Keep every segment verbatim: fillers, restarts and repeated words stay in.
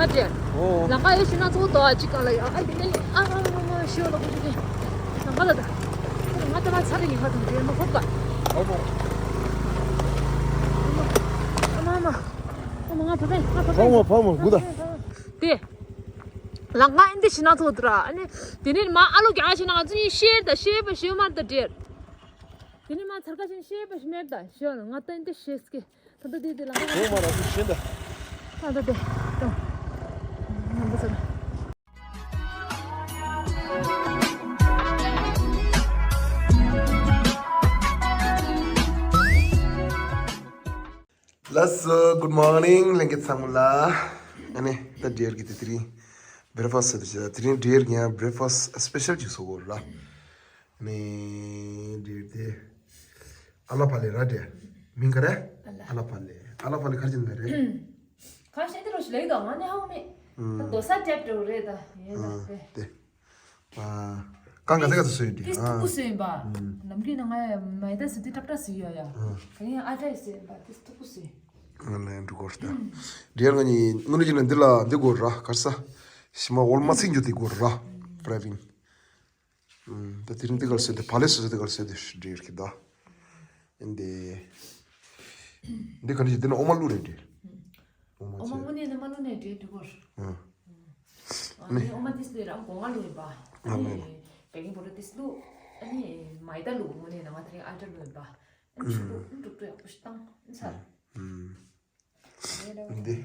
ཨ་ཅེ། ཨོ། ལམ་ཁ་ཡོད་ཤི་ན་ཚོགས་དོ་ཨ་ཅིག་གང་ལ་ཡོད། ཨ་དེ་ནས་ཨ་ཨ་ཨ་ཨ་ཤི་ལ་གོ་ཅིག་གི། ལམ་ཁ་ལ་ད། ང་ད་ལ་ཚ་རེ་ཉི་ཁ་དང་དེ་མ་ཁོབ་པ། ཨོ་མོ། ཨ་མ་ཨ་མ། ཨ་མ་ང་ཕ་ཕ་ང་ཕ་ཕ། ཕ་མ་ཕ་མ་དགུ་ད། དེ། ལམ་ཁ་ཨེ་འདི་ཤི་ན་ཚོགས་དུ་ར། ཨ་ནི་དེ་ནས་མ་ཨ་ལོ་རྒྱ་ཤི་ན་ང་ཚོ་གཉིས་ཤེར་ད་ཤེར་པ་ཤེར་མར་ད་འདྲེར། དེ་ནས་མ་ཚར་ཁ་ཤན་ཤེས་པ་ཞིག་མེད་ད་ཞེས་ང་ཏན་ཏན་ཤེས་ཀྱི། ད་ལྟ་དེ་དེ་ལ་ང་ཁོང་མ་རང་ཚོ་ཤེས་ད། ད་ལྟ་དེ་ཏང་། ང་འདི་ཚོ། ལགས་སོ། Good morning ལྷན་རྒྱས་ཚང་མ་ལ། ཨ་ནི་ད་འདྲེར་གི་དེ་དེ་རིང་breakfast ཟེར་དུ་ཆེ་ད། དེ་རིང་འདྲེར་གི་ཡང་breakfast special ཅིག་བཟོ་དགོས་ར། ནི་འདྲེ་དེ། ཨ་ལ་ཕ་ལེ་ར་འདྲེ། མིང་ག་རེ། ཨ་ལ། ཨ་ལ་ཕ་ལེ། ཨ་ལ་ཕ་ལེ་ག་རེ་བྱེད་ནི་རེད། གང་ཤེས་དེ་རོ་ཞིག་ལེགས་དང་ང་ནི་ཧ་གོ་མེད། ཨུམ། ད་རྡོ་ས་ཊེབ་འགྲོ་རེད་ད་ཡོད་ད་ཨ་དེ། དེ། ཨ། གང་ག་ཚ་ག་ཚ་བཟོས་ཡོད་ཏིས་ཨ། ཏུ་གུ་བཟོས་ཡིན་པ། ཨུམ། ནམ་རྒྱུན་ན་ང་མ་ཡི་ད་ཟི་ཏི་ཏག་ཏག་ཟི་ཡོད་ཡ། ཨ། ག་ཡིན་ཨ་ཏྲ་ཡི་བཟོས་ཡིན་པ་ཏིས་ཏུ་གུ་བཟོས། ང་ལ་ཡང་འགྲོ་གོ་ར་ད། འདྲེ་ང་ནི་དངོས་གནས་ཀྱི་ན་འདི་ལ་འདི་དགོས་ར་ག་རེ་ཟ། ཞི་མ་འོལ་མ་ཚིག་འཇུ་དེ་དགོས་ར། ཕ་ར་བིན། ད་དེ་རིང་འདི་གར་སོད་དེ་བ་ལེ་སོད་དེ་གར་སོད་དེ་འདྲེ་ཡོད་ཀྱི་ད། འདི། འདི་ག་འདྲ་ཞིག་འདི་ནི་ཨོ་མ་བླུགས་རེད་འདྲེ། ཨོ་མ་ཨོ་མ་ཚེ། དངོས་གནས་ནི་མ་བླུགས་ནས་འདྲེ་འགྲོ་གོ་ཨ། ཨ་ནི་ཨོ་མ་ཏིས་ལུས་རང་སྒོ་ང་བླུགས་ཡིན་པ། ཨ་ནི་བེ་ཀིང་པའུ་ཌར་ཏིས་བླུགས། ཨ་ནི་མ་ཡི་ད་བླུགས་དངོས་གནས་ནང་ང་དེ་རིང་ཨ་ཏྲ་བླུགས་ཡིན་པ། ཨ་ནི་ཆུ་བླུགས་ཨ་ནི་འགྲོ་འགྲོ་ཡག་པོ་ཞིག་བཏང་ཨ་ནི་ཚར། འདི།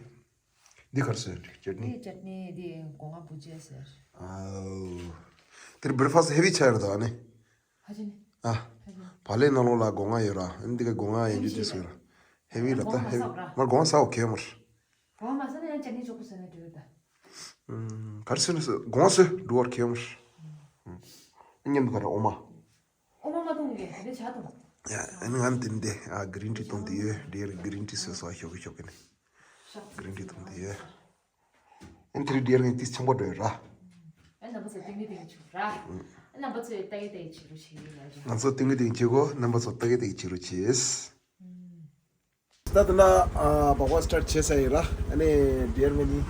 འདི་གར་སོན་ཅེ་ནི། འདི་ཅེ་ནི་འདི་སྒོ་ང་བུ་ཅེ་ཟེར། ཨའོ། དེར་breakfast heavy ཆགས་ཡོད་ད་ཨ་ནི། ཧ་ཅི་ནི། ཨ། ཧ་ཅི་ནི། བ་ལེ་ནང་ལོགས་ལ་སྒོ་ང་ཡོད་ར་ཨ་ནི་འདི་ག་སྒོ་ང་ཡོད་རྒྱུ་ཅེས་ཟེར་ར། heavy ར་ད་heavy མར་སྒོ་ང་ཟ་འོ་ཁེ་མར། སྒོ་ང་མ་ཟ་ན་ཡང་ཅེ་ནི་ཆོག་པོ་ཟ་ན་འགྲིག་ཡོད་ད། ཨུམ། གར་སོན་སྒོ་ང་སོན་འགྲོ་བར་ཁེ་མར། ཨུམ། མཉམ་དུ་ག་ར་ཨོ་མ། ཨོ་མ་མ་འཐུང་གི་དེ་ཆ་འཐུང་། ཡ། ཨ་ནི་ང་འདི་འདི་ཨ་green tea འཐུང་འདི་ཡོད། འདི་green tea སོ་སོ་ཤོག་གི་ཤོག་གི་ནི་green tea འཐུང་འདི་ཡོད། ཨ་ནི་དེ་རིང་འདི་ངས་ཏིས་ཆང་པ་འགྲོ་ཡོད་ར། ཨ་རྣམ་པ་ཚོ་ཏིང་ངེ་ཏིང་ངེ་བྱེད་ར། ཨ་རྣམ་པ་ཚོས་ཏག་ཏག་བྱེད་རོགས་བྱེད་ཡོད་ར། ང་ཚོ་ཏིང་ངེ་ཏིང་ངེ་བྱེད་དགོས། རྣམ་པ་ཚོ་ཏག་ཏག་བྱེད་རོགས་བྱེད། ད་ལྟ་ན་ཨ་སྦག་སྦག་start བྱས་ཚར་ཡིན་ར། ཨ་ནི་འདྲེར་ང་གཉིས་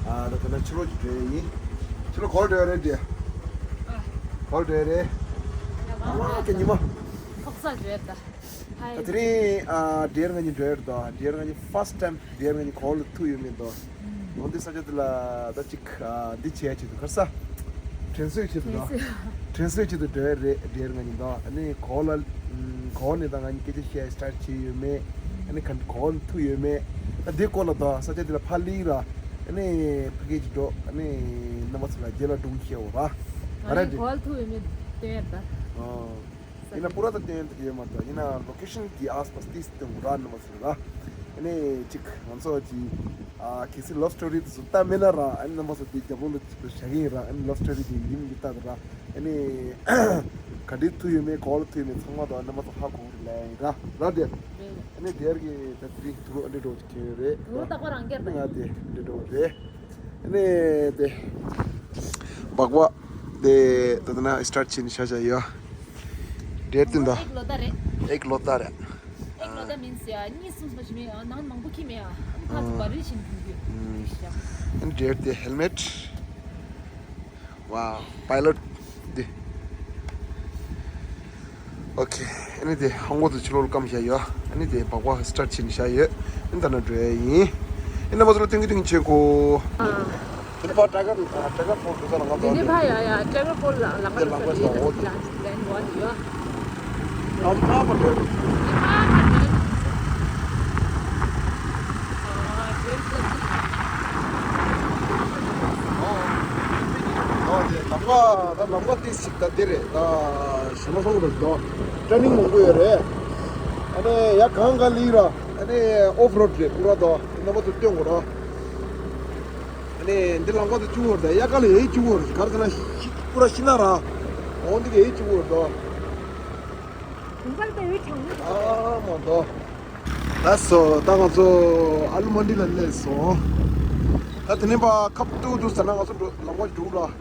ཨ་ད་ལྟ་ན་ཕྱི་ལོགས་ཀྱི་འགྲོ་ཡ་ཡིན། ཕྱི་ལོགས་ག་པར་འགྲོ་ཡ་རེད་འདྲེ། ཨ། ག་པར་འགྲོ་ཡ་རེད། ཨ་མ་དེ་ཉི་མ། ཕོག་ས་འགྲོ་ཡ་ད། ད་དེ་རིང་ཨ་འདྲེར་ང་གཉིས་འགྲོ་ཡ་རེད་དོ། འདྲེར་ང་གཉིས་first time འདྲེར་ང་གཉིས་ག་པར་ལ་ཐུག་ཡོད་མེད་དོ། འོན་ཏེ་ས་ཆ་དེ་ལ་ད་ཅིག་ཨ་འདི་བྱེད་ཡ་ཆེད་དུ་ག་རེ་ཟ། དྲན་གསོའི་ཆེད་དུ་དོ། དྲན་གསོའི་ཆེད་དུ་འགྲོ་ཡ་རེད་འདྲེར་ང་གཉིས་དོ། ཨ་ནི་ག་པར་ལ་ག་པར་ནས་ད་ང་གཉིས་སྐད་ཆ་བཤད་start བྱས་ཡོད་མེད། ཨ་ནི་ག་ག་པར་ཐུག་ཡོད་མེད། ད་འདི་སྐོར་ལ་དོ་ས་ཆ་དེ་ལ་ཕར་སླེབས་ར། ཨ་ནི་ཕ་གི་ཅིག་འགྲོ། ཨ་ནི་རྣམ་པ་ཚོ་ལ་རྗེས་ལ་སྒྲུང་བཤད་འོ་ར། ང་ར་ཨ་ནི་འདི་ག་པར་ཐུག་ཡོད་མེད་སྟོན་ཡ་ད། ཨ། ཡིན་ན་པུ་ར་ད་སྟོན་ཡ་ཡོད་མ་རེད། ཡིན་ན་location གི་ཨས་པ་སི་ཏིས་སྟོན་དགོས་ར་རྣམ་པ་ཚོ་ལ། ཨ་ནི་གཅིག་ང་ཚོ་གི་ཨ་གལ་སྲིད་love story དེ་ཚོ་ལྟ་མེད་ན་ར། ཨ་ནི་རྣམ་པ་ཚོ་དེ་རྒྱབ་ལོགས་ལ་གཅིག་ཏུ་བཞག་གི་ཡིན་ར། ཨ་ནི་love story དེ་ཡིན་མིན་གྱི་ལྟ་དུ་ར། ཨ་ནི་ག་འདྲའི་ཐུག་ཡོད་མེད་ག་པར་ཐུག་ཡོད་མེད་ཚང་མ་དང་རྣམ་པ་ཚོ་ཧ་གོ་གི་ལ་ཡིན་ར་ར་དེ། ཨ་ནི་དེར་གི་ད་དེ་རིང་དུ་རུ་ཨ་འདྲ་འགྲོ་གི་ཡོད་རེད། དུ་རུ་རྟག་པར་རང་རྒྱལ་ང་དེ་འདྲ་འགྲོ་རེད། ཨ་ནི་དེ་སྦག་སྦག་དེ་ད་ད་ན་start བྱས་ནས་ཤ་ཤ་ཡོད། འདྲེར་བསྟུན་ད། ཨེག་ལོ་ད་རེད། ཨེག་ལོ་ད་རེད། ཨེག་ལོ་ད་means ཡ་གཉིས་གསུམ་ཙམ་ཞིག་མེད་ཨ་ནང་མང་པོ་ཁྱི་མེད་ཨ་ཕ་ཚོ་བ་རི་བཞིན་འགྱུར་རྒྱུ། འདྲེར་དེ་helmet། Wow, pilot དེ། Okay, ཨ་ནི་དེ་ཧང་གོ་དུ་ཕྱི་ལོགས་སྐམ་བཞག་ཡོད། ཨ་ནི་དེ་སྦག་སྦག་start བྱས་ནས་བཞག་ཡོད། ཨ་ནི་ད་ན་འགྲོ་ཡ་ཡིན། ཨ་ནི་མ་ཚོ་ལ་ཏིང་གི་ཏིང་བྱེད་གོ། དེ་ཕ་ཊ་གར་ཊ་གར་ཕོལ་འགྲོ་ས་ལ་ང་ཚོ་དེ་ནས་ཕ་ཡ་ཡ་ཊ་གར་ཕོལ་ལ་ལ་ང་ཚོ་ལ་ལ་འོ་དེ་ལན་འོ་དེ་ཡོད། ཨ་ཕ་མ་འགྲོ། ཨོ་དེ་ལམ་ཁ་ད་ལམ་ཁ་ཏིས་ཞིག་ད་དེ་རེད། ད་ཞེ་མ་སོང་རེད་དོ། turning མང་པོ་ཡོད་རེད། ཨ་ནི་ཡ་གང་ག་ལི་ར། ཨ་ནི་off road རེད་པུ་ར་དོ། རྣམ་པ་ཚོ་སྟོན་དགོས་ར། ཨ་ནི་འདི་ལམ་ཁ་དུ་བཅུག་དགོས་རེད། ད་ཡ་ག་ལ་ཡ་བཅུག་དགོས་རེད། ག་རེ་ཟེར་ན་པུ་ར་ཤི་ན་ར། འོ་འདི་ག་ཡ་བཅུག་དགོས་རེད་དོ། ཨ་མ་དོ། ལགས་སོ། ད་ང་ཚོ་ཨ་ལུ་མན་ཌི་ལ་སླེབས་སོང་། ད་དེ་ནས་ཕར་ཁབ་ཏུ་ཏུ་ཟེར་ན་ང་ཚོ་འགྲོ་ལམ་ཁ་འགྲོ་ར།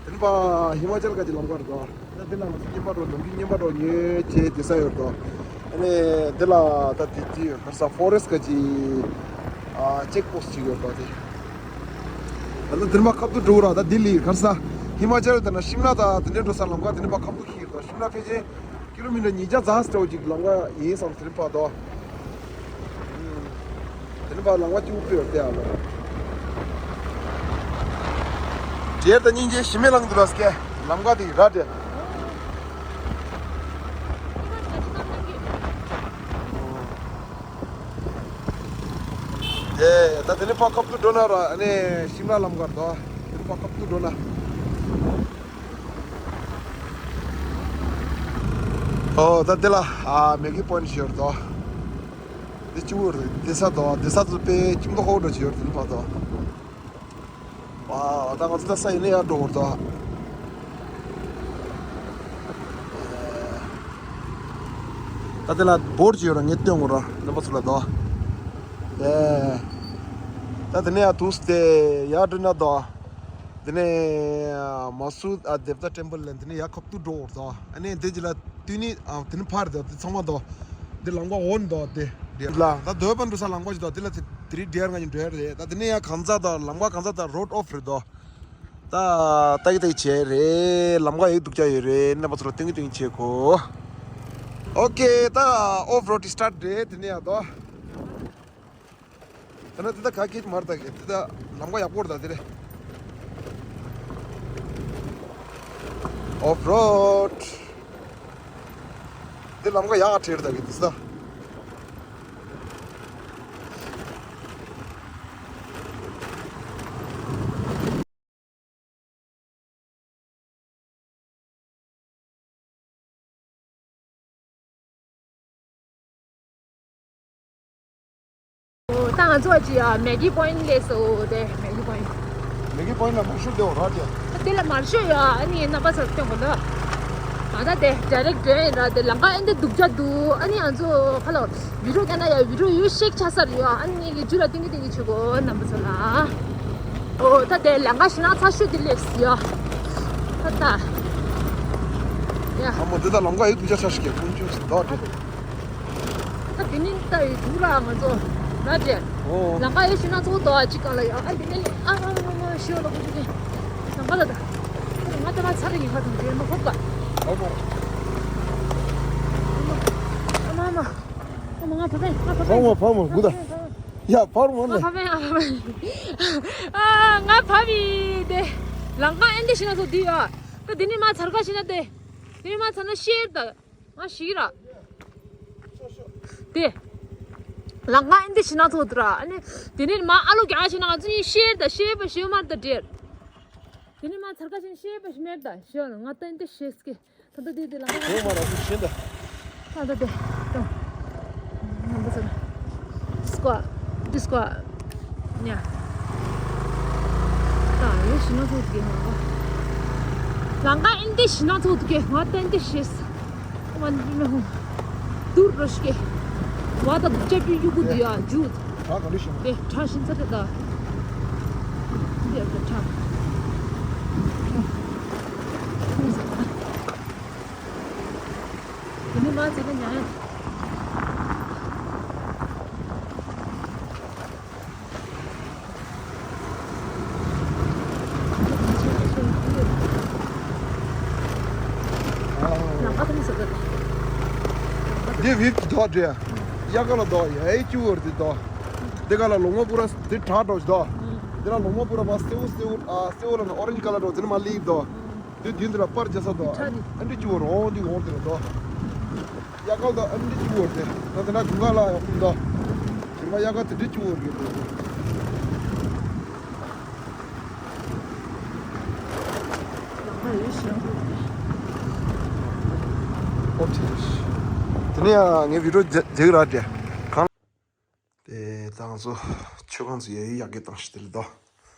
དེ་ནས་ཕར་ཧི་མ་ཅལ་ག་ཅིག་ལམ་ཁ་རེད་དོ། ད་འདི་ལ་ང་ཚོ་རྔན་པ་འགྲོ་ནམ་རྒྱུན་རྔན་པ་འགྲོ་ཉོས་བྱས་བསྡད་ས་ཡོད་དོ། ཨ་ནི་འདི་ལ་ད་དེ་དེ་ཡོད་ག་རེ་ཟ་ཕོ་རེ་སི་ཊི་ག་ཅིག་ཨ་ཅེག་པོ་སི་ཊི་ཅིག་ཡོད་དོ་དེ། ད་ལྟ་དེ་ནས་མར་ཁ་ཐུག་འགྲོ་གི་ར། ད་ལྡི་ལི་ག་རེ་ཟ། ཧི་མ་ཅལ་དང་ན་ཤིམ་ལ་དང་དེ་འདྲ་འགྲོ་ས་ལམ་ཁ་དེ་ནས་མར་ཁ་ཐུག་ཁྱེར་དང་། ཤིམ་ལ་ཕལ་ཆེར་ཀི་ལོ་མི་ཊར་ཉིས་བརྒྱ་ཙམ་འདྲ་བོ་ཅིག་ལམ་ཁ་ཡིན་བསམ། དེ་ནས་ཕར་དོ། དེ་ནས་ཕར་ལམ་ཁ་སྐྱིད་པོ་ཡོད་དེ་ཨ་ལོ། དེར་ད་སྙིང་རྗེ་ཞི་མི་ལངས་འདུག་ལ་སྐད་ལམ་ཁ་དེ་ར་དེ། དེ་ད་དེ་ནས་ཕར་ཁ་ཐུག་འགྲོ་ན་ར། ཨ་ནི་ཤིམ་ལ་ལམ་ཁ་དོ། དེ་ནས་ཕར་ཁ་ཐུག་འགྲོ་ན། ཨོ་ད་དེ་ལ་ཨ་མེ་གི་པོ་ཡིན་ཊི་ཞིག་ཡོད་དོ། དེ་གཅིག་པོ་རེད། དེ་ས་དོ། དེ་ས་དུ་དཔེ་ཁྱིམ་ཐོག་ཁོག་འགྲོ་ཅིག་ཡོད་དེ་ནས་ཕར་དོ། ཨ་ད་ང་ཚོ་ད་ས་ཡིན་ན་ཡར་འགྲོ་བར་དོ། ད་དེ་ལ་བོར་ཅིག་ཡོད་ར། ངས་སྟོན་དགོས་ར་རྣམ་པ་ཚོ་ལ་དོ། ཨེ། ད་དེ་ནས་ཡར་འདུག་སྟེ་ཡར་འགྲོ་ན་དོ། དེ་ནས་མ་སུ་ཨ་དེབ་ཏ་ཊེམ་པལ་ལ་དེ་ནས་ཡར་ཁ་ཐུག་འགྲོ་བར་དོ། ཨ་ནི་དེ་རྗེས་ལ་དུས་ནི་ཨ་དེ་ནས་ཕར་དོ། དེ་ཚང་མ་དོ། འདི་ལམ་ཁ་འོག་ནས་དོ། དེ་དེ་ལ་ད་སྡོད་པ་འགྲོ་ས་ལམ་ཁ་ཞིག་དོ། དེ་ལ་དེ་དེ་རིང་དེ་ཡར་ང་གཉིས་འགྲོ་ཡ་རེད། ད་དེ་ནས་ཡར་གང་ཚ་དང་ལམ་ཁ་གང་ཚ་དང་རོཌ་ཨོཕ་རེད་དོ། ད་ཏག་ཏག་བྱས་རེད། ལམ་ཁ་ཡག་སྡུག་ཅག་ཡོད་རེད། རྣམ་པ་ཚོ་ལ་སྟོན་གི་སྟོན་གི་བྱེད་གོ། ཨོ་ཀེ། ད་ཨོཕ་རོཌ་སི་ཊར་ཊི་རེད། དེ་ནས་ཡར་དོ། ད་ནི་དེ་ད་ག་གེ་མར་ད་གེ་དེ་ད་ལམ་ཁ་ཡག་པོ་རེད་ད་དེ་རེད། ཨོཕ་རོཌ། དེ་ལམ་ཁ་ཡག་ཁྲེར་ད་གེ་དེ་ད། ད་ང་ཚོ་ཅི་ཡ་མེ་གི་པོ་ཡིན་ཊི་སླེབས་སོང་། དེ་མེ་གི་པོ་ཡིན་ཊི། མེ་གི་པོ་ཡིན་ཊི་ལ་མར་ཤོག་དེ་འོ་ར་དེ། དེ་ལ་མར་ཤོག་ཡ། ཨ་ནི་རྣམ་པ་ཚོར་སྟོན་དགོས་ལ། ཨ་ད་དེ་ཌའི་རེག་ཊི་འགྲོ་ཡིན་ར། དེ་ལམ་ཁ་ཨེ་འདི་སྡུག་ཅག་འདུག་ཨ་ནི་ང་ཚོ་ཁ་ལོ་བི་ཌིའོ་བསྟན་ན་ཡ་བི་ཌིའོ་ཡོད་ཤེག་ཆ་ས་རེད་ཡ། ཨ་ནི་ངས་རྒྱུ་ལ་ཏིང་གི་ཏིང་གི་བྱེད་དགོས་རྣམ་པ་ཚོ་ལ། ཨོ་ད་དེ་ལམ་ཁ་ཞེ་ན་ཚ་ཤོས་དེ་སླེབས་སོང་ཡ། ད་ད་ཡ། ཨ་མོ་དེ་ད་ལམ་ཁ་ཡོད་སྡུག་ཅག་ཆ་ཤི་གེ་ཀུན་ཆུ་སི་དོ་དེ། ད་དེ་ནི་ལྟ་ཡི་འདུག་ལ་ང་ཚོ་ན་ཅེ། ཨོ། ལམ་ཁ་ཡོད་ཤེ་ན་ཚོ་དོ་ཨ་ཅི་གང་ལ་ཡ། ཨ་དེ་ནི་ཨ་ཨ་ཨ་ཨ་ཤི་ལ་ཁུ་ཅི་གེ། ལམ་ཁ་ད་ད། ང་ད་ང་ཚ་གི་ཡིན་ཁ་དང་དེ་མ་ཁོབ་ད། ཨོ་མོ། ཨ་མ་ཨ་མ། ཨ་མ་ང་ཕ་ཕན་ང་ཕ་ཕན། ཕ་མ་ཕ་མ་དགུ་ད། ཡ་ཕར་མ་ང་ནས། ཕ་ཕན་ང་ཕ་ཕན། ཨ་ང་ཕ་ཕན་དེ། ལམ་ཁ་ཨེ་འདི་ཤི་ན་ཚོ་དུས་ཡ། ད་དེ་ནི་མ་ཚར་ཁ་ཤི་ན་དེ། དེ་ནི་མ་ཚར་ན་ཤེར་ད། ང་ཤི་ར། དེ། ལམ་ཁ་ཨེ་འདི་ཤི་ན་ཚོ་དུ་ར། ཨ་ནི་དེ་ནི་མ་ཨ་ལོ་ག་ཤི་ན་ང་ཚོ་ནི་ཤེར་ད་ཤེར་པ་ཤེར་མར་ད་དེར། དེ་ནི་མ་ཚར་ཁ་ཤི་ན་ཤེར་པ་ཤི་མེར་ད་ཤེར་ན་ང་ད་ཨེ་འདི་ཤེས་ཀི། ད་ལྟ་དེ་དེ་ལ་ང་། ཁོང་མ་ར་སུ་ཤེས་ད། ད་ལྟ་དེ། ད། ང་འདི་ཚོ་ལ། སི་ཀོ་ཨཊ། འདི་སི་ཀོ་ཨཊ། ཉ། ད་ཡོད་ཤི་ན་ཚོ་དུ་གེ་ང་། ལམ་ཁ་ཨེ་འདི་ཤི་ན་ཚོ་དུ་གེ་ང་ད་ཨེ་འདི་ཤེས། ང་འདི་མི་ཧུང་། དུར་རོ་ཤི་གེ། བ་ད་དུ་ཅ་པི་ཡུ་གུ་དུ་ཡ་ཇུ། ད་ག་འདི་ཤི་ན། དེ་ཁྲ་ཤིན་ཚ་དེ་ད། འདི་ཡ་ད་ཁྲ། དེ་ནི་མ་ཚད་ན་ཉ། ལམ་ཁ་ཐོན་ཟེར་གི། འདི་བིབ་ཀྱི་དོག་འདྲ། ཡ་ག་ལ་དོག་ཡ་ཨེ་ཅུ་བར་འདི་དོག་འདི་ག་ལ་ལོ་ངོ་པུ་ར་འདི་དྲག་འགྲོ་ཞིག་དོག་འདི་ལ་ལོ་ངོ་པུ་ར་པ་སེའུ་སེའུ་ཨ་སེའུ་ལ་ན་ཨོ་རེན་ཇི་ཀ་ལར་འགྲོ་འདི་ནི་མ་ལིབ་དོག་འདི་དུས་འདི་ལ་པར་རྒྱ་ས་དོ། ཁྲ་ནི། ཨ་འདི་ཅུ་བར་འོང་འདི་འོང་འདི་ལ་དོ། ཡ་ག་ལ་དོ་ཨ་འདི་ཅུ་བར་དེ་ད་དེ་ན་དགུན་ཁ་ལ་ཡོང་འདི་དོ། དེ་མ་ཡ་ག་དེ་འདི་ཅུ་བར་གི་དོ། ཨོ་ཁེ། དེ་ནས་ཡང་ངའི་བི་ཌིའོ་མཇལ་གི་ར་དེ། གང་། དེ་ད་ང་ཚོ་མཆོད་ཁང་ཚོ་ཡ་ཡི་ཡག་གི་བཏང་ཞིག་དེ་ལ་དོ།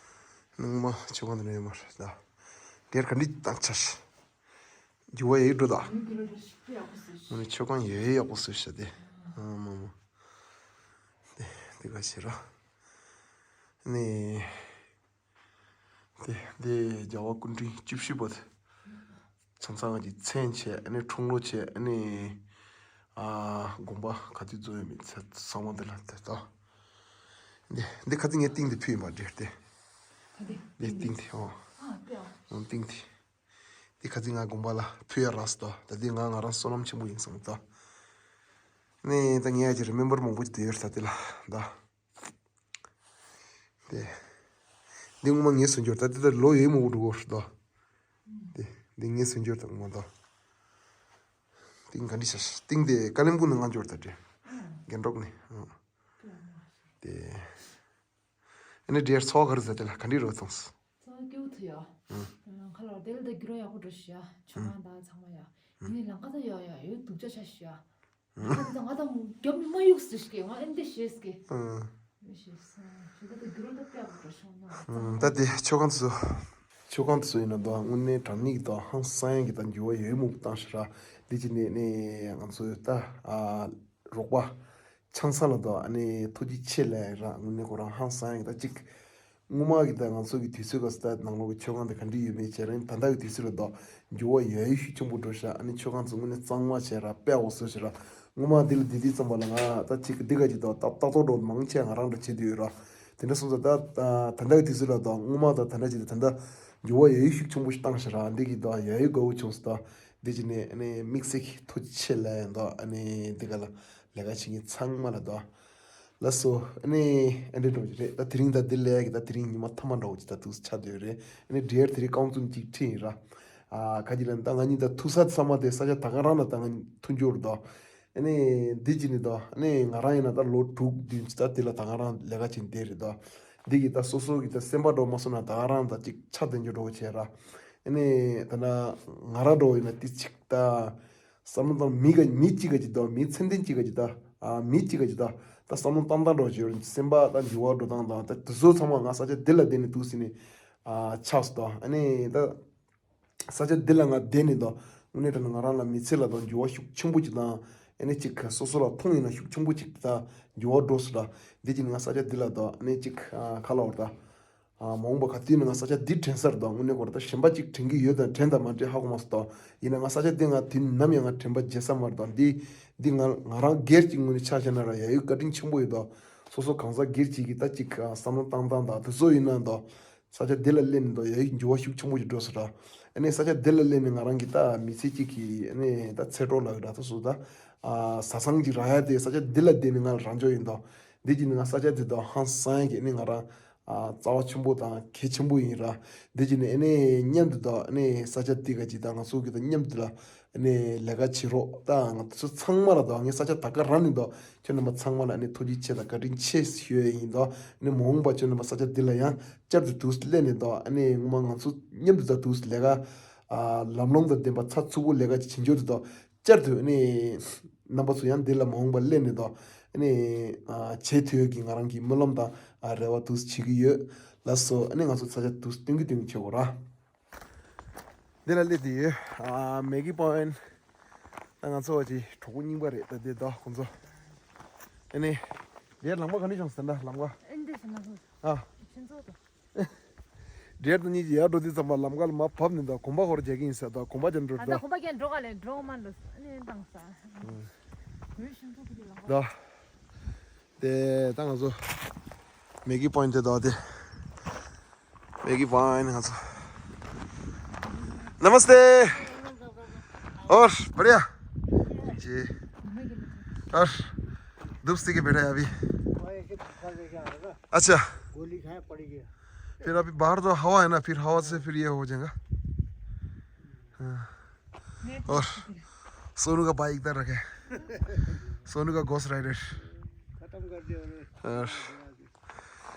སྣང་མ་མཆོད་ཁང་དེ་ནས་ཡོད་མ་རེད་ད། དེར་ག་འདྲི་བཏང་ཆ་ཞིག་འགྱུར་བ་ཡ་ཡི་འགྲོ་ད། ངོ་ནས་མཆོད་ཁང་ཡ་ཡི་ཡག་པོ་བཟོས་ཤག་དེ། ཨ་མ་མ། དེ་དེ་ག་ཞིག་ར། ནས། དེ་དེ་རྒྱལ་བ་སྐུ་ཕྲེང་བཅུ་བཞི་པ་དེ། ཚང་ཚང་གི་མཚན་བྱས་ཨ་ནི་འཁྲུངས་ལོ་བྱས་ཨ་ནི། ཨ་དགོངས་པ་ག་དུས་རྫོགས་ཡོད་མེད་ཚེ་ཚང་མ་འདི་ལ་དེ་ལྟ། འདི་འདི་ཁ་ཚིག་ངས་ཏིང་འདི་ཕུལ་ཡིན་པ་འདྲེར་ཏེ། ད་དེ་དེ་སྟེང་དེ། ཨོ། ཨ་དེ་ཨ། ཨོ་སྟེང་དེ། དེ་ཁ་ཚིག་ང་དགོན་པ་ལ་ཕུལ་ཡ་རག་སོང་ད། ད་དེ་ང་ང་རང་བསོད་ནམས་ཆེན་པོ་ཡིན་བསམ་ད། ནས་ད་ངས་ཡ་ཅིག་རི་མེམ་པར་མང་པོ་ཅིག་བསྡད་ཡོད་རེད་ད་དེ་ལ་ད། དེ། འདི་སྔོན་མ་ངས་བཟོས་འབྱོར་ད་དེ་ད་ལོ་ཡོད་མང་པོ་འགྲོ་གི་རེད་ད། དེ། འདི་ངས་བཟོས་འབྱོར་ད་སྔོན་མ་ད། སྟེང་ག་འདྲི་ཤ་ཤ་སྟེང་དེ་ཀ་ལིམ་པུང་ནས་ང་འབྱོར་ད་དེ། རྒན་གྲོགས་ནས། ཨ། དེ། ཨ་ནི་འདྲེར་ཚོགས་ག་རེ་ཟེར་དེ་ལ་ག་འདྲི་རོ་ཐོངས། ཚོགས་སྐྱོ་ཐུ་ཡ། ཁ་ལོར་དེ་ལ་ད་རྒྱུ་རོ་ཡག་པོ་འགྲོ་ཤི་ཡ། ཆོ་གང་ད་ཚང་མ་ཡ། ཡིན་ནི་ལང་ཀ་ད་ཡ་ཡ་ཡོད་སྡུག་ཅག་ཤ་ཤི་ཡ། ང་ད་ང་ད་རྒྱབ་ནི་མ་གཡུག་སུ་ཤི་ང་ཨེན་དེ་ཤེས་ཀི། ཨ། མི་ཤེས་སོང་ཤི་ད་ད་རྒྱུ་རོ་ད་པེ་ཡག་པོ་འགྲོ་ཤོང་ན། ད་དེ་ཆོ་གང་ཚོ། ཆོ་གང་ཚོ་ཡིན་ན་ད་དངོས་གནས་དྲང་གནས་ཀྱི་ད་ཧང་སང་ཡ་གི་ད་འགྱུར་བ་ཡོད་མུག་བཏང་ཤི་ར། འདི་ཅི་ནས་ནས་ང་ཚོ་ད། ཨ། རོགས་པ། ཆང་ས་ལ་དང་ཨ་ནི་ཐུགས་རྗེ་ཆེ་ལབ་ར། དངོས་གནས་ཁོ་རང་ཧང་སང་ཡ་གི་ད་ཅིག་སྔོན་མ་གི་ད་ང་ཚོ་གི་དུས་ཚོད་ག་ས་ད་ནང་ལོགས་ཀྱི་ཆོས་ཁང་དེ་ག་འདྲ་ཡོད་མེད་བྱས་རིང་ད་ལྟ་གི་དུས་ཚོད་ལ་དང་འགྱུར་བ་ཡོད་ཡོད་ཤུགས་ཆེན་པོ་འགྲོ་ཤག་ཨ་ནི་ཆོས་ཁང་ཚོ་དངོས་གནས་གཙང་མ་བྱས་ར་དཔེ་འོ་བཟོ་བྱས་ར། སྔོན་མ་དེ་ལ་དེ་དུས་ཙམ་པ་ལ་ང་ད་ཅིག་འདི་ག་ཅིག་དང་ཏག་ཏག་ཏོག་འགྲོ་མང་ཆེ་ང་རང་འདྲ་བྱེད་དུ་ཡོད་ར། དེ་འདྲ་སོང་ཙང་ད་ད་ལྟ་གི་དུས་ཚོད་ལ་དང་སྔོན་མ་དང་ད་ལྟ་ཅིག་ད་ད་ལྟ་འགྱུར་བ་ཡོད་ཡོད་ཤུགས་ཆེན་པོ་ཞིག་བཏང་ཤག་ར། འདི་གི་དང་ཡོད་ཡོད་དགའ་བོ་བྱུང་སོང་ད། འདི་ཅི་ནས་ཨ་ནི་དམིགས་བསལ་གྱི་ཐུགས་རྗེ་ཆེ་ལབ་ཡ་ཡིན་ད། ཨ་ནི་འདི་ག་ལ་ལས་ཀ་བྱེད་མཁན་ཚང་མ་ལ་ད། ལགས་སོ། ཨ་ནི་ཨ་འདྲ་འགྲོ་གི་རེད་ད། དེ་རིང་ད་འདི་ལས་ཀྱི་ད་དེ་རིང་ཉི་མ་ཐ་མ་འདྲ་བོ་ཅིག་ད་དུས་ཆགས་བསྡད་ཡོད་རེད། ཨ་ནི་འདྲེར་དེ་རིང་རྐང་བཙུན་གཅིག་ཁྲིད་ཡིན་ར། ཨ་ག་ཅི་ལབ་ན་ད་ང་གཉིས་ད་ཐུག་ས་ཚང་མ་དེ་ས་ཆ་ད་ག་རང་ལ་ད་ང་གཉིས་ཐུག་འབྱོར་ད། ཨ་ནི་འདི་ཅི་ནི་ད་ཨ་ནི་ང་རང་ཡིན་ན་ད་ལོ་དྲུག་བདུན་ཅིག་ད་དེ་ལ་ད་ག་རང་ལས་ཀ་བྱེད་བསྡད་རེད་ད། འདི་གི་ད་སོ་སོ་གི་ད་སེམས་པ་འགྲོ་མ་སོང་ན་ད་ག་རང་ད་ཅིག་ཆགས་བསྡད་འཇོག་འགྲོ་བྱས་ར། ཨ་ནི་ད་ན་ང་རང་འགྲོ་ཡིན་ན་དེ་ཅིག་ད། བསམ་བློ་བཏང་མི་ག་མི་གཅིག་ག་ཅིག་དང་མི་ཚད་ལྡན་གཅིག་ག་ཅིག་དང་། ཨ་མི་གཅིག་ག་ཅིག་དང་། ད་བསམ་བློ་བཏང་སྟངས་འདྲ་བོ་ཅིག་ཡོད་རེད། སེམས་པ་ད་འགྱུར་བ་འགྲོ་སྟངས་དང་ད་དེ་ཚོ་ཚང་མ་ང་ས་ཆ་འདི་ལ་བསྡད་ནས་འདུག་ཟེར་ནས་ཨ་ཆགས་སོང་། ད་ཨ་ནི་ད་ས་ཆ་འདི་ལ་ང་བསྡད་ནས་ད་དངོས་གནས་དྲང་གནས་ང་རང་ལ་མི་ཚེ་ལ་ད་འགྱུར་བ་ཤུགས་ཆེན་པོ་ཅིག་དང་། ཨ་ནི་གཅིག་ག་སོ་སོ་ལ་མཐོང་ཡིན་ན་ཤུགས་ཆེན་པོ་ཅིག་ད་འགྱུར་བ་འགྲོ་སོང་། ད་འདི་ཅིག་ནི་ང་ས་ཆ་འདི་ལ་ད་ཨ་ནི་གཅིག་ཨ་ག་ལབ་དགོས་རེད་ད། ཨ་མ་འོངས་པ་ག་དུས་ནས་ང་ས་ཆ་འདི་དྲན་ས་རེད་དོ། དངོས་གནས་ཁོ་རང་ད་གཞན་པ་གཅིག་དྲན་གྱི་ཡོད་དང་དྲན་དང་མ་དྲན་ཧ་གོ་མ་སོང་དོ། ཡིན་ན་ང་ས་ཆ་འདི་ང་དུས་ནམ་ཡང་ང་དྲན་པ་བརྗེད་ས་མ་རེད་དོ། འདི་འདི་ང་ང་རང་སྒེར་གྱི་ངོས་ནས་ཆ་བཞག་ན་ར་ཡ་ཡོད་བཀའ་དྲིན་ཆེན་པོ་ཡོད་དོ། སོ་སོ་གང་ཟག་སྒེར་གཅིག་གིས་ད་གཅིག་ཨ་བསམ་བློ་བཏང་སྟངས་དང་དེ་ཚོ་ཡིན་ན་དོ། ས་ཆ་འདི་ལ་སླེབས་ནས་དོ་ཡ་ཡོད་འགྱུར་བ་ཤུགས་ཆེན་པོ་ཞིག་འགྲོ་སོང་ར། ཨ་ནི་ས་ཆ་འདི་ལ་སླེབས་ནས་ང་རང་གི་ད་མི་ཚེ་གཅིག་གི་ཨ་ནི་ད་ཚེ་གྲོགས་ལ་ར་ད་སོ་ད་ཨ་བཟའ་ཚང་གཅིག་རག་ཡ་དེ་ས་ཆ་འདི་ལ་བསྡད་ནས་ང་ལ་རག་འཇོག་ཡིན་དོ། འདི་གཅིག་ནི་ང་ས་ཆ་འདི་དང་ཧང་སང་ཡ་གི་ཨ་ནི་ང་རང་ཨ་རྩ་བ་ཆེན་པོ་དང་གལ་ཆེན་པོ་ཡིན་ར། འདི་གཅིག་ནི་ཨ་ནི་མཉམ་དུ་དང་ཨ་ནི་ས་ཆ་འདི་ག་ཅིག་དང་ང་ཚོ་གི་དང་མཉམ་དུ་ལ་ཨ་ནི་ལས་ཀ་བྱེད་རོགས་དང་ང་ཚོ་ཚང་མ་ལ་དང་ངའི་ས་ཆ་ད་ག་རང་ནི་དང་ཁྱོད་རྣམ་པ་ཚང་མ་ལ་ཨ་ནི་ཐུགས་རྗེ་ཆེ་དང་བཀའ་དྲིན་ཆེ་ཞུ་ཡ་ཡིན་དང་ཨ་ནི་མ་འོངས་པ་ཁྱོད་རྣམ་པ་ས་ཆ་འདི་ལ་ཡང་བསྐྱར་དུ་དུས་སླེབས་ནས་དང་ཨ་ནི་ངོ་མ་ང་ཚོ་མཉམ་དུ་དང་དུས་ལས་ཀ་ཨ་ལམ་ལྷོང་དང་ལྡན་པ་ཚགས་ཚུད་པོ་ལས་ཀ་ཅིག་བྱེད་འཇོག་དུ་དང་། བསྐྱར་དུ་ཨ་ནི་རྣམ་པ་ཚོ་ཡང་འདི་ལ་མ་འོངས་པ་སླེབས་ནས་དང་ཨ་ནི་ཨ་བྱེད་ཐུབ་ཡོད་ཀྱི་ང་རང་གི་སྨོན་ལམ་དང་ཨ་རེ་བ་འདུག་བྱེད་ཀྱི་ཡོད། ལགས་སོ། ཨ་ནི་ང་ཚོ་ས་ཆ་འདུག་སྟོན་གྱི་སྟོན་གྱི་བྱེད་དགོས་ར། འདི་ལ་སླེབས་དུས་ཨ་མེ་གི་པོ་ཡིན། ད་ང་ཚོ་བ་ཅི་གྲོགས་པོ་རྙིང་པ་རེད་ད་འདི་ད་ཁོང་ཚོ། ཨ་ནི་འདིར་ལམ་ཁ་ག་ནས་བྱུང་ཟེར་ན་ལམ་ཁ་ཨ་འདི་ཟེར་ན་ཨ་ཁྱེད་ཚོ་ད། འདྲེར་དང་གཉིས་ཀྱིས་ཡར་འགྲོ་དུས་ཙམ་པ་ལམ་ཁ་ལ་མར་བབས་ནས་ད་གོམ་པ་ཧོར་རྒྱག་གི་ཡིན་ཟེར། ད་གོམ་པ་རྒྱག་འགྲོ་ཨ་ད་ད་གོམ་པ་རྒྱག་འགྲོ་ག་ལས་འགྲོ་མ་འགྲོ་ཨ་ནི་བཏང་ས། ད་དེ་ད་ང་ཚོ་མེ་གི་པོ་ཡིན་དེ་ད་དེ་མེ་གི་པོ་ཡིན་ང་ཚོ། नमस्ते। और बढ़िया जी। और धूप से के बैठा है अभी। अच्छा। गोली खाए पड़ गया। फिर अभी बाहर तो हवा है ना, फिर हवा से फिर ये हो जाएगा। हाँ। और सोनू का बाइक इधर रखे। सोनू का घोस्ट राइडर। खत्म कर दिया उन्होंने। और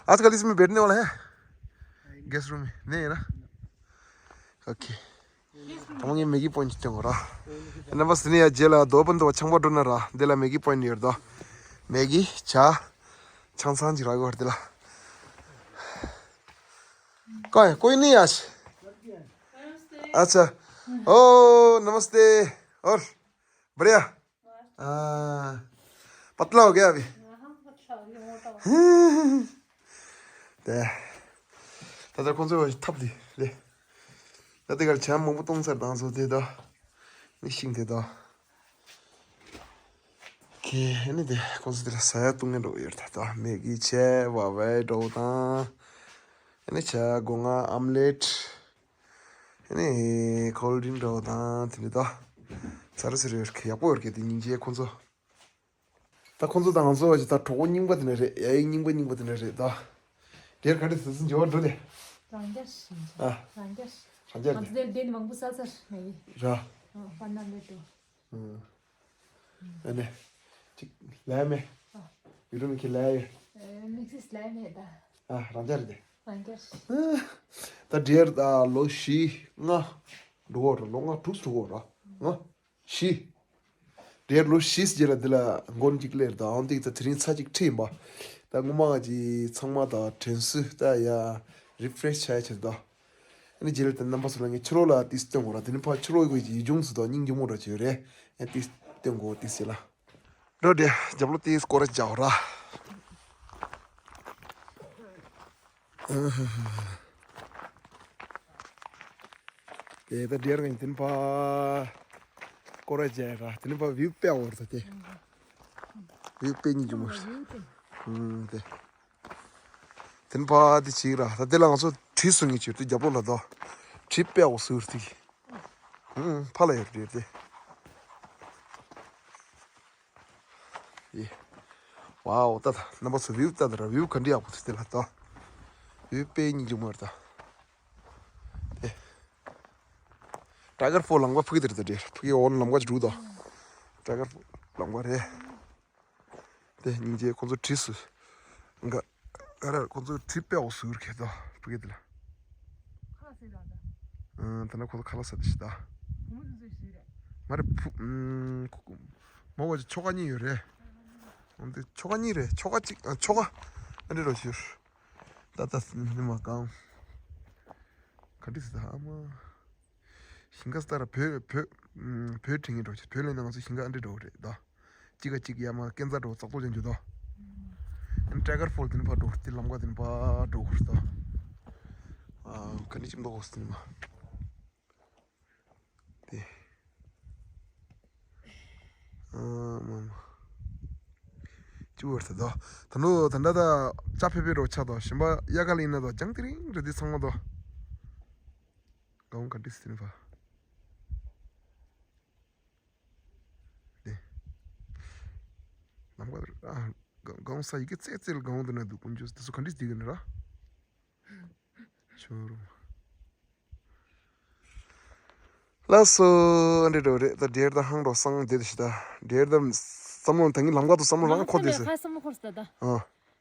आजकल इसमें बैठने वाला है? गेस्ट रूम में? नहीं है ना? ओके। ད་ངས་མེ་གི་པོ་ཡིན་སྟོན་གོ་ར། རྣམ་པ་སི་ནི་ཡ་རྗེས་ལ་རྡོ་པན་དུ་བ་ཆང་པ་འགྲོ་ན་ར། འདི་ལ་མེ་གི་པོ་ཡིན་ཡོད་དོ། མེ་གི་ཇ། ཆང་ཚང་ཅིག་རག་གོ་ར་འདི་ལ། कोई कोई नहीं आज। अच्छा। ओ नमस्ते। और बढ़िया। हाँ। पतला हो गया अभी। हाँ, पतला हो गया, मोटा हो गया। ད་ད་ཁོང་ཚོས་ཐབ་དེ་རེད། ད་དེ་གར་ཇ་མང་པོ་བཏུང་ཚར་དང་བཟོ་དེ་ད། ནི་ཤིང་དེ་ད། ཁེ་ནི་དེ་ཁོང་ཚོ་དེ་ལ་ཟ་ཡ་བཏུང་ངེ་འགྲོ་ཡོད་ད། ད་མེ་གི་ཇ་བ་བའི་འགྲོ་དང་། ཨ་ནི་ཇ་སྒོ་ང་ཨམ་ལེཊ། ཨ་ནི་ཁོལ་ཌི་རིང་འདྲ་བོ་དང་དེ་འདྲ་ད། ཚ་རུ་ཚ་རུ་ཡོད་ཀྱི་ཡག་པོ་ཡོད་ཀྱི་དེ་སྙིང་རྗེ་ཁོང་ཚོ། ད་ཁོང་ཚོ་དང་ང་ཚོ་བ་ཅིག་ད་གྲོགས་པོ་རྙིང་པ་དེ་འདྲ་རེད། ཡ་ཡིག་རྙིང་པ་རྙིང་པ་དེ་འདྲ་རེད་ད། དེར་ག་འདྲ་ཟེར་ཟིན་འཇོག་འགྲོ་དེ། རང་རྒྱལ་ཞིག་ཨ། རང་རྒྱལ་ཞིག་རང་རྒྱལ་ང་ཚོ་དེར་བསྡད་ནས་མང་པོ་བསགས་ཚར་ངས་ཡིན། ར། ཨ་པ་ན་ལེ་ཏོ། ཨ་ནི། ཅིག་ལས་མེད། ཨ། ཡུ་རུ་མི་ཁི་ལས་ཡོད། ཨ་མིག་སིས་ལས་མེད་ད། ཨ་རང་རྒྱལ་རེད་དེ། རང་རྒྱལ་ཞིག་ད་དེར་ད་ལོ་བཞི་ལྔ་འགྲོ་གོ་ར། ལོ་ལྔ་དྲུག་འགྲོ་གོ་ར། ལྔ། བཞི། དེར་ལོ་བཞིའི་རྗེས་ལ་འདི་ལ་མགོན་གཅིག་སླེབས་དང་། འདི་ད་དེ་རིང་ཚར་གཅིག་ཁྲིད་ཡིན་པ། ད་སྔོན་མ་གི་ཚང་མ་ད་དྲན་གསོ་ད་ཡ་རི་ཕི་རེ་ཤི་བྱ་ཡ་ཆེད་དུ། ཨ་ནི་རྗེས་ལ་ད་རྣམ་པ་ཚོ་ལ་ངས་ཕྱི་ལོགས་ལ་ཏིས་སྟོན་དགོས་ར། དེ་ནི་ཕར་ཕྱི་ལོགས་ཡོད་ཀྱི་ཡུལ་ལྗོངས་སུ་ད་སྙིང་རྗེ་མོ་འདྲ་བྱས་རེད། ཨ་ཏིས་སྟོན་དགོས་ཏིས་ཡ་ལ། འགྲོ་དེ་རྒྱབ་ལོགས་ཏིས་སྐོར་ར་རྒྱག་ར། དེ་ད་འདྲེར་ངས་དེ་ནི་ཕ་སྐོར་ར་རྒྱག་ར། དེ་ནི་ཕ་བིའུ་དཔེ་འོར་ད་དེ། བིའུ་དཔེ་གཉིས་ཀྱི་མོ། ཨུམ་དེ། དེ་ནི་ཕ་དེ་ཅིག་ར། ད་དེ་ལ་ང་ཚོ་གྲི་སུ་ངེས་ཆུ་དེ་རྒྱབ་ལོགས་ལ་ད་གྲི་དཔེ་འོ་ཟུར་དེ། ཨུམ་ཕ་ལ་ཡོད་འདྲེར་དེ། ཡེ། ཝའོ། ད་ད་རྣམ་པ་ཚོ་བིའུ་ད་ད་ར། བིའུ་ག་འདྲ་ཡག་པོ་འདུག་དེ་ལ་ད། བིའུ་དཔེ་སྙིང་རྗེ་མོ་རེད་ད། ཨེ། ཊའི་གར་ཕོལ་ལམ་ཁ་ཕུག་གི་དེ་རེད་ད། དེ་ཕུག་གི་འོག་ལམ་ཁ་ཅིག་འདུག་ད། ཊའི་གར་ཕོལ་ལམ་ཁ་རེད། དེ་སྙིང་རྗེ། ཁོང་ཚོ་གྲི་སུ། འགའ་ག་རེ། ཁོང་ཚོ་གྲི་དཔེ་འོ་ཟུར་གི་ད་ཕུག་གི་དེ་ལ། ཁ་ལག་ཟས་ར་ད། ཨང་། ད་ན་ཁོ་ཚོ་ཁ་ལག་ཟ་དེ་ཞིག་ད། བུ་མོ་དེ་ཚོས་ཟས་རེད། མ་རེད་བུ། ཨང་། ཁོ་ཁོ་མོ་བ་ཅིག་ཁྱོ་ག་གཉིས་ཡོད་རེད། འོན་ཏེ་ཁྱོ་ག་གཉིས་རེད། ཁྱོ་ག་གཅིག་ཨ་ཁྱོ་ག་ཨ་འདྲེ་རོ་ཞུ། ད་ད་ནི་མ་གང་། ག་འདྲེ་ཟེར་ད་ཨ་མ། ཞིང་ཁ་སྟ་ར་བོད་བོད་ཨང་། བོད་དྲན་གྱི་འགྲོ་ཆེ། བོད་ལས་ན་ང་ཚོ་ཞིང་ཁ་ཨ་འདྲེ་འགྲོ་རེད་ད། གཅིག་ག་གཅིག་ཡ་མ་སྐས་འཛེག་འགྲོ་ཙག་ཙོག་ཅན་རྒྱུ་དོ། ཨན་ཊའི་གར་ཕོལ་དེ་ནི་ཕར་འགྲོ་དེ་ལམ་ཁ་དེ་ནི་ཕར་འགྲོ་དགོས་རེད་དོ། ཨ་ག་ནི་ཅིག་འགྲོ་དགོས་དེ་ནི་མ། དེ། ཨ་མ་མ། ཅི་བར་ཐལ་དོ། ད་ནོ་ད་འདྲ་ད་ཅ་ཕེ་ཕེ་རོ་ཆ་དོ། ཞིམ་པ་ཡ་ག་ལིན་ན་དོ་ཅང་དེ་རིང་རེད་དེ་ཚང་མ་དོ། གང་ག་འདྲི་སྟེ་ནི་ཕ། དེ། ལམ་ཁ་ཨ། གང་ས་ཡི་གེ་ཙེ་ཙེ་ལ་གང་འདི་ན་འདུག་ཀུན་ཅོ་དེ་ཚོ་ག་འདྲི་སྟེ་གི་ནི་ར། ཆོ་རུ། ལགས་སོ། འདྲེ་འགྲོ་རེད་ད། འདྲེར་ད་ཧང་འགྲོ་སང་དེ་དུ་ཤི་ད། འདྲེར་ད་བསམ་བློ་ད་ངི་ལམ་ཁ་དུ་བསམ་བློ་རང་ཁོ་དེ་ཟེར། ཁ་བསམ་བློ་འཁོར་སོང་ད། ཨ།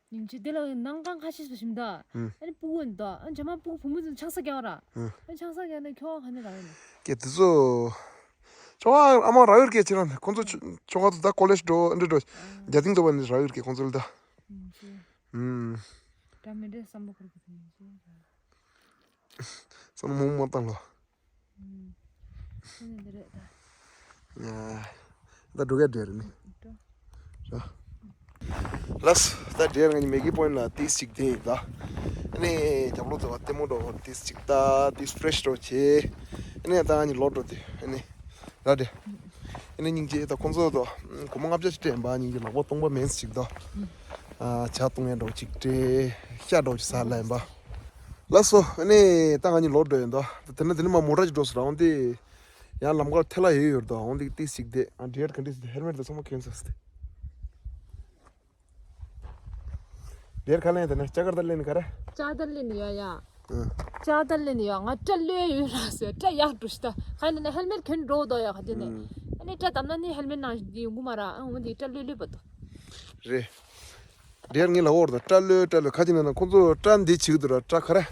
སྙིང་རྗེ། དེ་ལ་ནང་ཁང་ཁ་ཤས་སུ་ཞིམ་ད། ཨ་ནི་སྤུ་གུ་འདུག་ཨ་ནི་ཇ་མ་སྤུ་གུ་བུ་མོ་ཚོ་ཆང་ས་རྒྱག་ར། ཨ་ནི་ཆང་ས་རྒྱག་ནས་ཁྱོ་ག་ནས་རག་ཡོད་ནི། ཀྱེ་དེ་ཚོ། ཁྱོ་ག་ཨ་མ་རག་ཡོད་ཀྱེ་ཁྱེད་རང་ཁོང་ཚོ་ཁྱོ་ག་དུ་ད་ཀོ་ལེཇ་འགྲོ་ཨ་འདྲ་འགྲོ། རྒྱ་ཏིང་འགྲོ་བ་ནི་རག་ཡོད་ཀྱེ་ཁོང་ཚོ་ལ་ད། ཨུམ། འདྲ་མི་འདྲ་བསམ་བློ་འཁོར་གི་ཐུབ་མི་ཤེས། བསམ་བློ་མང་པོ་མ་བཏང་ལོ། ཨུམ། ཨ་ནི་འདི་རེད་ད། ཡ། ད་འགྲོ་ག་འདྲེ་རེད་ནི། འགྲོ། ར། ལགས། ད་འདྲེ་ང་གཉིས་མེ་གི་པོ་ཡིན་ལ་ཏིས་ཅིག་དེ་ཡིན་ད། ཨ་ནི་རྒྱབ་ལོགས་དེ་བ་ལྟད་མོ་འགྲོ་ཏིས་ཅིག་ད་ཏིས་ཕེ་རེ་ཤི་འགྲོ་བྱེད། ཨ་ནི་ད་ང་གཉིས་ལོག་འགྲོ་དེ་ཨ་ནི། ར་འདྲེ། ཨ་ནི་སྙིང་རྗེ་ད་ཁོང་ཚོ་དོ། སྒོར་མོ་ལྔ་བརྒྱ་ཅིག་སྤྲད་ཡིན་པ། སྙིང་རྗེ་ལག་པ་སྟོང་པ་མེད་ཅིག་དོ། ཨ་ཇ་བཏུང་ཡ་འགྲོ་ཅིག་སྤྲད། ཤ་འགྲོ་ཅིག་ཟ་ལ་ཡིན་པ། ལགས་སོ། ཨ་ནི་ད་ང་གཉིས་ལོག་འགྲོ་ཡིན་དོ། དེ་ནས་དེ་ནས་མ་མོ་ཊ་ཅིག་འགྲོ་སོང་རང་དེ། ཡང་ལམ་ཁར་ཐལ་ལ་ཡོད་ཡོད་དོ། འོང་དེ་ཏིས་ཅིག་དེ་ཨ་འདྲེར་ག་འདྲེ་ཟེར་ཧེལ་མེ་ཊི་དེ་ཚང་མ་གྱོན་ཚར་སྟེ། འདྲེར་ག་ལེན་དེ་ནས་ལྕགས་དཀར་ད་ལེན་ག་རེ། ལྕགས་དཀར་ལེན་ཡོད་ཡ། ཨ། ལྕགས་དཀར་ལེན་ཡོད། ང་སྐྲ་ལོས་ཡོད་ར་ཟེར། སྐྲ་ཡག་འགྲོ་ཤི་ད། ག་ནས་ན་ཧེལ་མེ་ཊི་གྱོན་འགྲོ་དོ་ཡ་ག་དེ་ནས། ཨ་ནི་སྐྲ་བསྡམས་ན་ནི་ཧེལ་མེ་ཊི་ནང་བཞིན་ཡོང་གི་མ་ར། ཨ་འོང་དེ་སྐྲ་ལོས་ལོས་པ་དོ། རེད། འདྲེར་ངས་ལབ་ཡོད་རེད་ད། སྐྲ་ལོས་སྐྲ་ལོས་ག་ཅི་ན་ན་ཁོང་ཚོ་སྐྲ་འདི་བྱེད་ཀྱི་འདུག་ར། སྐྲ་ག་རེ།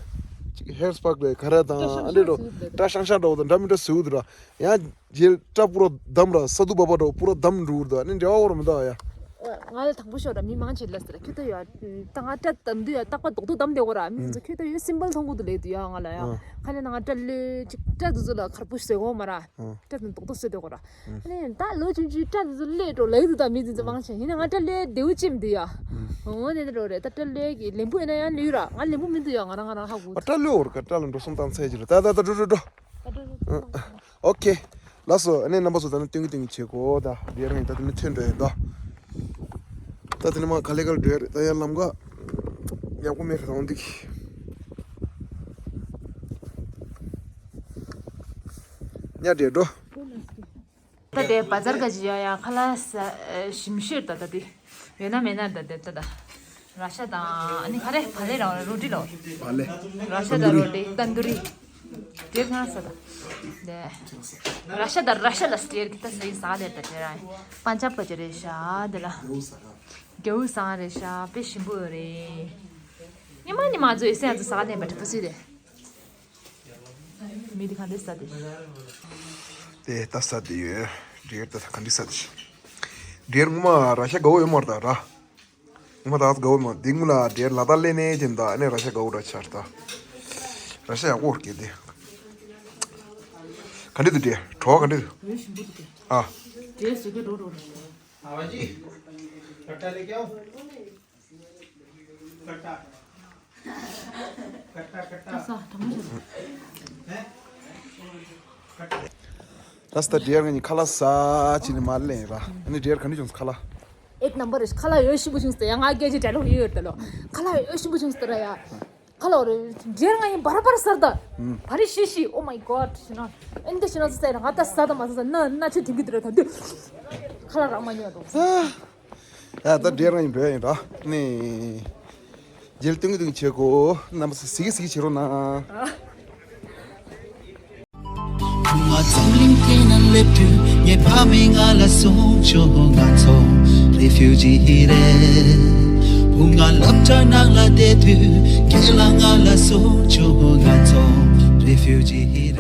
ཅིག་ཧེར་སི་པག་རེད་ག་རེ་དང་ཨ་འདྲེ་འགྲོ། སྐྲ་ཤང་ཤང་འདྲ་བོ་དང་འདྲ་མི་འདྲ་བཟོ་གི་འདུག་ར། ཡང་རྗེས་སྐྲ་པུ་ར་བསྡམས་ར་ས་དུ་བ་བ་འདྲ་བོ་པུ་ར་བསྡམས་འགྲོ་གི་འདུག་ཨ་ནི་འབྲེལ་བ་ཡོད་ར་མི་འདུག་ཨ་ཡ། ང་ལ་དང་པོ་ཤོད་ར། མི་མང་ཆེ་ལ་ཟེར་ཁྱོད་ད་ཡོད། ད་ང་སྐྲ་བསྡམས་དུས་ཡ་རྟག་པར་རྡོག་རྡོག་བསྡམས་བསྡད་གོ་ར། མི་ཚོ་ཁྱོད་ད་ཡོད་སིམ་པལ་མཐོང་གི་འདུག་ལབ་འདུག་ཡ་ང་ལ་ཡ། ག་ལེ་ན་ང་སྐྲ་ལོས་ཅིག་སྐྲ་དེ་ཚོ་ལ་ཁར་པོ་ཞིག་བཟོས་གོ་མ་ར། སྐྲ་དེ་རྡོག་རྡོག་བཟོས་བསྡད་གོ་ར། ཨ་ནི་ད་ལོ་ཆུང་ཆུང་སྐྲ་དེ་ཚོ་ལས་འགྲོ་ལབ་འདུག་ད་མི་དེ་ཚོ་མང་ཆེ་ཡིན་ན་ང་སྐྲ་ལོས་བདེ་བོ་ཅིག་མི་འདུག་ཡ། འོ་ནས་འདི་འགྲོ་རེད། ད་སྐྲ་ལོས་ཀྱི་ལེན་པོ་ཡིན་ན་ཡང་ལོས་ར། ང་ལེན་པོ་མི་འདུག་ཡ། ང་རང་ང་རང་ཧ་གོ། ཨ་སྐྲ་ལོས་འོར་ག་སྐྲ་ལ་འགྲོ་སོང་བཏང་ཚད་ཅི་རེད། ད་ད་ད་འགྲོ་འགྲོ་འགྲོ། ད་འགྲོ་འགྲོ་འགྲོ། ཨོ་ཁེ། ལགས་སོ། ཨ་ནི་རྣམ་པ་ཚོ་ད་ནི་སྟོན་གི་སྟོན་གི་བྱེད་གོ་ད། དེ་རིང་ད་དེ་ནི་ཐོན་འགྲོ་ཡིན་ད། ད་དེ་ནི་མ་ག་ལེ་ག་ལེ་འགྲོ་ཡ་རེད། ད་ཡར་ལམ་ཁ་ཡག་པོ་མེད་ཁ་ཐང་འདི། ཡ་འདྲེ་འགྲོ། ད་དེ་བ་ཛར་ག་ཅི་ཡ་ཡ་ཁ་ལག་ས་ཞིམ་ཤོས་ད་ད་དེ་ཡོད་ན་མེད་ན་ད་དེ་ད་ད་ར་ཤ་དང་ཨ་ནི་ག་རེ་བ་ལེ་ར་རོ་ཏི་ལོ། བ་ལེ། ར་ཤ་དང་རོ་ཏི་ཏན་དུ་རི། དེ་ང་ས་ད་དེ་ར་ཤ་དང་ར་ཤ་ལ་སྟེར་གི་ད་ས་ཡི་ས་ལེ་ད་དེ་ར་པན་ཅབ་ག་ཅི་རེད་ཤག་དེ་ལ། རྒྱའུ་ཟ་རེད་ཤག་དཔེ་ཞིམ་པོ་རེད། ཉི་མ་ཉི་མ་ཚོ་ཡི་སེམས་ཚོ་ཟ་ལེན་པ་དྲི་པོ་སི་རེད། མི་དེ་ག་འདྲས་ཟ་དེ། དེ་ད་ཟ་དེ་ཡོད། འདྲེར་ད་ག་འདྲས་ཟ་དེ་ཤི། འདྲེར་ངོ་མ་ར་ཤ་དགའ་བོ་ཡོད་མ་རེད་ད་ར། ངོ་མ་ད་དགའ་བོ་མ་དེ་ངུ་ལ་འདྲེར་ལ་ད་ལེ་ནས་ཅན་ད་ཨ་ནེ་ར་ཤ་དགའ་བོ་ར་ཆར་ད། ར་ཤ་ཡག་པོ་ར་སྐྱེ་དེ། ག་འདྲས་འདུག་འདྲེར་གྲོགས་ག་འདྲས་འདུག་འོས་ཤིང་པོ་འདུག་གས། ཨ། འདྲེར་ཟོ་གེ་འགྲོ་འགྲོ་རེད། आवाजी कट्टा लेके आओ। कट्टा। कट्टा कट्टा। ད་ལྟ་འདྲེར་ང་གཉིས་ཁ་ལག་ཟ་ཅི་ནི་མ་ལེན་ར། ཨ་ནི་འདྲེར་ག་འདྲ་བྱུང་སོང་ཁ་ལག་ཨེག་ནམ་བར་ཁ་ལག་ཡོད་ཤིང་བུ་བྱུང་སྟེ་ཡ་ང་སྐད་ཆ་འདྲ་ལོག་ཡོད་ཡོད་ད་ལོ། ཁ་ལག་ཡོད་ཤིང་བུ་བྱུང་སྟེ་ར་ཡ། ཁ་ལག་རེ་འདྲེར་ང་གཉིས་བར་བར་ཟར་ད། བར་ཤི་ཤི། Oh my god ཤི་ན། ཨེ་འདི་ཤི་ན་ཟེར་ང་ད་ཟ་ད་མ་ཟ་ཟ་ན་ན་ཆུ་དེང་གི་དེ་ར་ད་འདི། ཁ་ལག་རག་མ་ཉོ་དང་། ཡ་ད་འདྲེར་ང་གཉིས་འགྲོ་ཡ་ཡིན་ར། ནི། རྗེས་ལ་སྟོན་གི་སྟོན་གི་བྱེད་གོ། རྣམ་པ་ཚོ་གཟིགས་གི་གཟིགས་གི་བྱེད་རོགས་གནང་། བུ་ང་འཛམ་གླིང་སྟེང་ན་སླེབས་དུས་ངའི་ཕ་མས་ང་ལ་གསུངས་བྱུང་ང་ཚོ་རེ་ཕིའུ་ཇི་རེད། བུ་ང་སློབ་གྲྭ་ནང་ལ་བསྡད་དུས་རྒན་ལགས་ང་ལ་གསུངས་བྱུང་ང་ཚོ་རེ་ཕིའུ་ཇི་རེད།